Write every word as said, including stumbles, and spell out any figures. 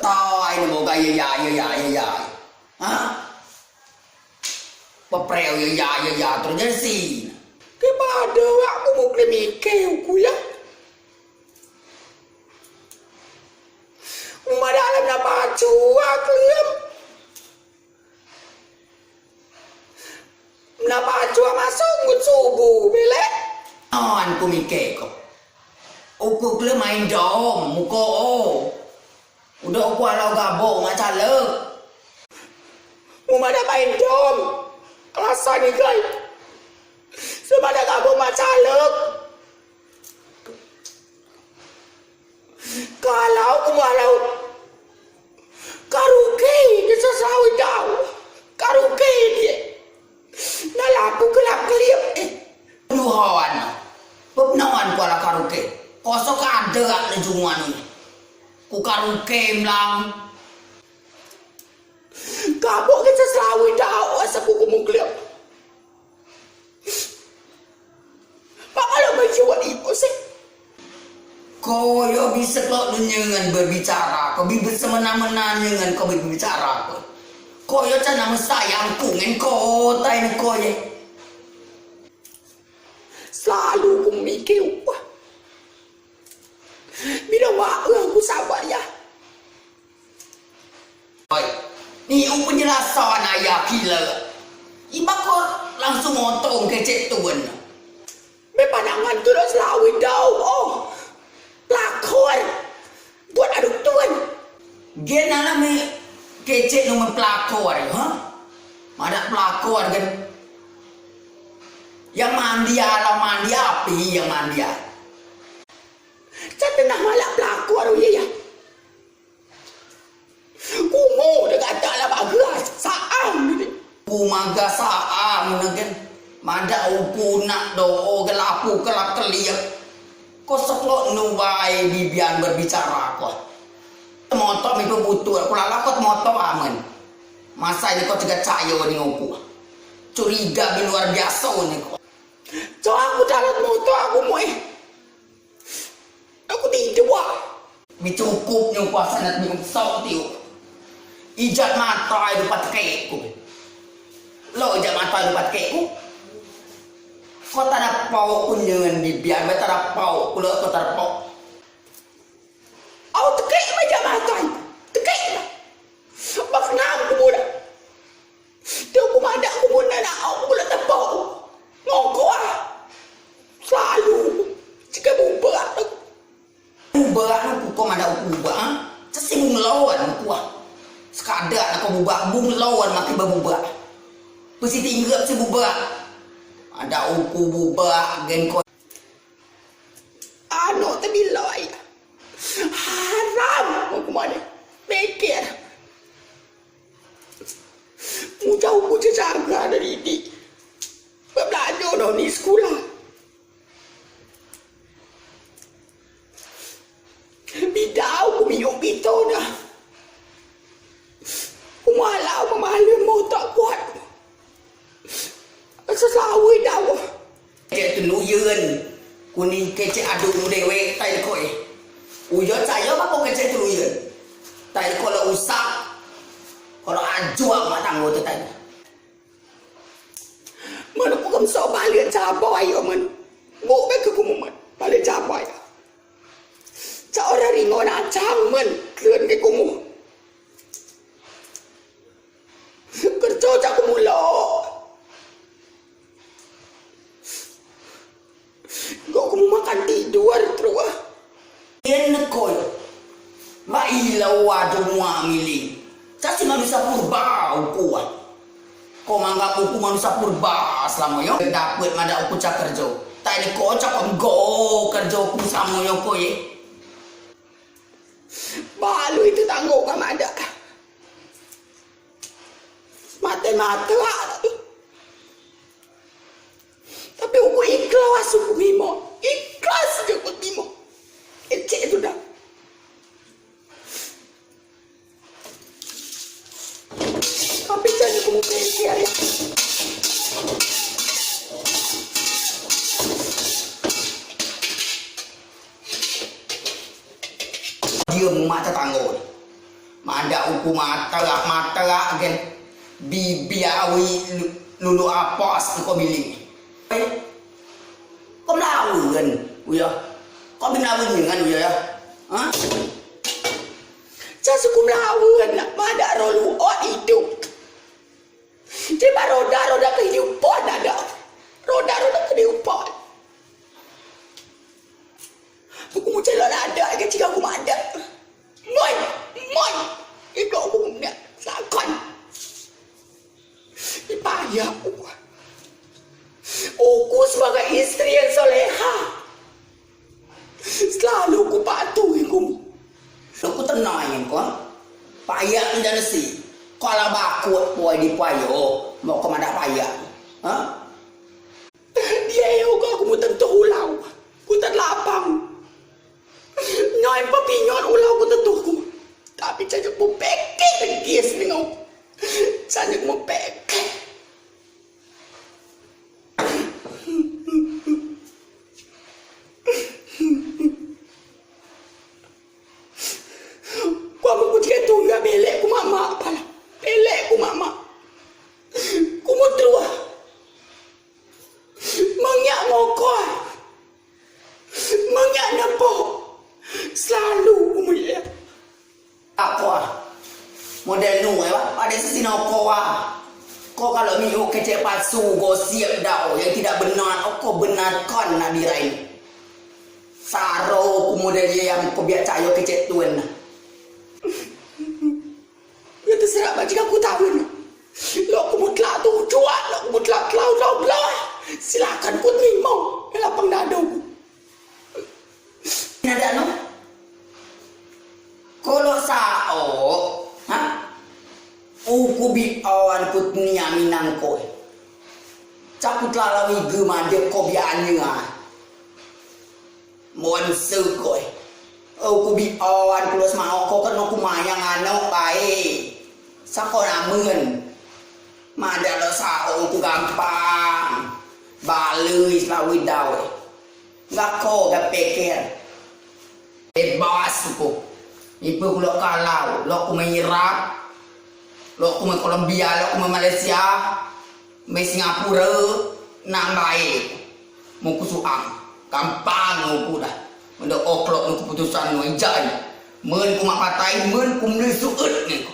Tai ne boga ye ya, ye ya, ye ya. Ha? Pepreu ye ya, ye ya terus jadi si. Kepada wak ku mukli mike uku ya. Uma dalam na pacu aku ya. Na pacu masuk ngut subuh belek. An ku mike ko. Uku kele main dom muko o. Udo uku alau gabok mak caleg. Mu madeak main dom. Alasan igai. Semadeak gabok mak caleg. Kalau ku malau karuke di sesawit dau. Karuke die. Nah, laku kelap kelip, eh. Luhan. Beb noan ku ala karuke. Kosok ade ak lejungan ni. Ku karuke mlang. Kabuk kite selawi dau asa ku kumu kelip. Pak kalau menjual ibu sih. Ko yo bi sekelok nu nyen berbicara, ko bi semena-mena nyen ko berbicara ko. Ko yo cak nama sayang ku ngen ko tai ne ko ye. Selalu ku mikir wah. Bila wak eh ku sabar ya. Oi, ni u penjelasan ayah kila. Iba ko langsung motong kecek tun. Be pandangan tu dah selawi dau. Oh. Pelakor. Buat aduk tun. Gen anak me kecek nu me pelakor, ha? Madeak pelakor gen. Yang mandia, lah mandia api yang mandia. Cak tenah malak pelakor ye ya. Kumu de kata lah bagas saang ni. Ku magas saang ne gen. Madeak uku nak do o gelapu kelap keliak. Ko sekelok nu bae bibian berbicara ko. Temoto mi pebutur, ku lala ko temoto amen. Masa ni ko cegak cayo ni uku. Curiga bi luar biaso ni ko. Cak aku dalam motor aku mu eh. Aku tiduk wak. Mi cukup nyo kuasa nak mi usau tiu. Ijat matai dupat kek ku. Lo ijat matai dupat kek ku. Ko tara pau ku nyen bibian, be tara pau ku lo ko tara pau. Au tekek ma ijat matai. Tekek ma. Bak nam ku bola. Tau ku madeak ku mun nak au ku bulat tepok. Ngoko ah. Selalu. Jika bubeak tu. Bubeak tu ku ko madeak ku bubeak ah. Cak si bunglon ku ah. Sekadar nak ko bubeak bunglon makin bebubeak. Pesi tinggap si bubeak. Madeak uku bubeak gen ko. Ano tebilai. Haram aku mane. Pikir. Mujau ku cecaga dari di. Bebelajo no ni sekula. Bidau ku miyuk bito dah. Ku malau memalen motor kuat. Seselawi dau. Kecek teluyen. Kuning kecek aduk mu dewek tai deko eh. Uyo cayo bako kecek teluyen. Tai deko lo usah. Kalau ajuak mak tanggo tu tai. Mana ku kemso balik cabai ayo men. Buk bek ke kumu men. Balik cabai. Cak orang ringo nacang men. Keren ke kumu. Kerjo cak kumu lo. Gok kumu makan tidur terus. Ien nekoi. Mak ilau ado muak miling. Cak si manusia purba uku ah. Ko manggap uku manusia purba selamo yo. Dapet madeak uku cak kerjo. Tai neko cak ko go kerjo uku selamo yo ko ye. Balu itu tanggung ka madeak. Mate-mate lah. Tapi uku ikhlas uku mimo. Ikhlas je uku mimo. Kecek tu dah. Tapi jadi uku mimo kecek hari. Dia mu mak tetanggo. Dak uku mata, mata gen. Bibi awei lu-, lulu apas ko miling. Eh, ko melawen, uyo. Ko bi melawen ngen uyo ya. Hah? Casu ku melawen, nak madeak rolu ot idup. Di ba roda, roda kehidupan ade. Roda, roda kehidupan. Uku mucai lok nadeak, ike cigai uku madeak. Moi, moi. Iko uku madeak. Sakon. Ipaya uku. Uku sebagai istri yang soleha. Selalu ku patuh iku. Lok ku tenang ko. Payak tidak nesi. Kalau bakut poi di payo, mau ke madeak payak. Ha? Dia yo ko aku mutan tuh ulau. Mutan lapang. Nyoi pepinyol ulau ku tetuh ku. Tapi cajuk mu pekek gis nengok. Cajuk mu pekek. Ku amen ku cigai tunggak belek ku mamak pala. Belek ku mamak. Ku mutuah. Mengiak mokoi. Mengiak nepok. Selalu ku mulia. Ako ah. Model nu eh, ba. Ade sisi noko ah. Ko kalau miuk kecek palsu, gosip dau yang tidak benar, ko benarkan nak dirai. Saro ku model ye yang ko biak cayo kecek tun nah. Yo terserah ba cigai ku tawen. Lok ku mutlak tu cuak, lok ku mutlak telau, telau belah. Silakan ku terima. Lapang dado ku. Nadeak no. Ko lok saok, ha? Uku bi awan ku tnia minang ko. Caku telalau ige madep ko biak ane ah. Mon se ko. Uku bi awan ku lok semaok ko keno ku mayang anok bae. Sako namen. Madeak lok saok ku gampang. Balei selawei dau. Gak ko gak peker. Bebas uku. Ipe ku lok kalau, lok ku mai Irak, lok ku mai Kolombia, lok ku mai Malaysia, mai Singapura, nang bae. Mau ku suang. Gampang uku dah. Mendo oklok nu keputusan nu ijai. Men ku mak patai, men ku meli suut ni ku.